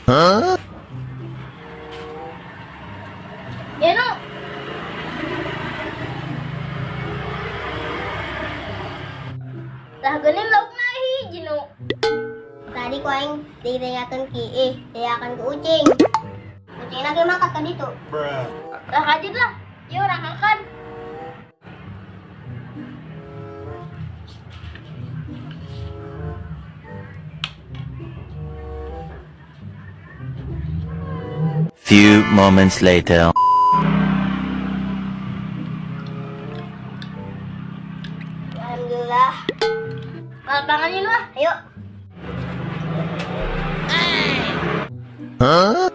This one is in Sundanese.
Huh? Ya nu. Lah, geuning laukna hiji nu. Tadi ku aing ditanyakeun ki ih, diakan ku ucing. Ucing lagi makan tadi tuh. Lah, kajut lah. Ya urang makan. Few moments later. Alhamdulillah. Lapangan ini lah. Ayo. Huh?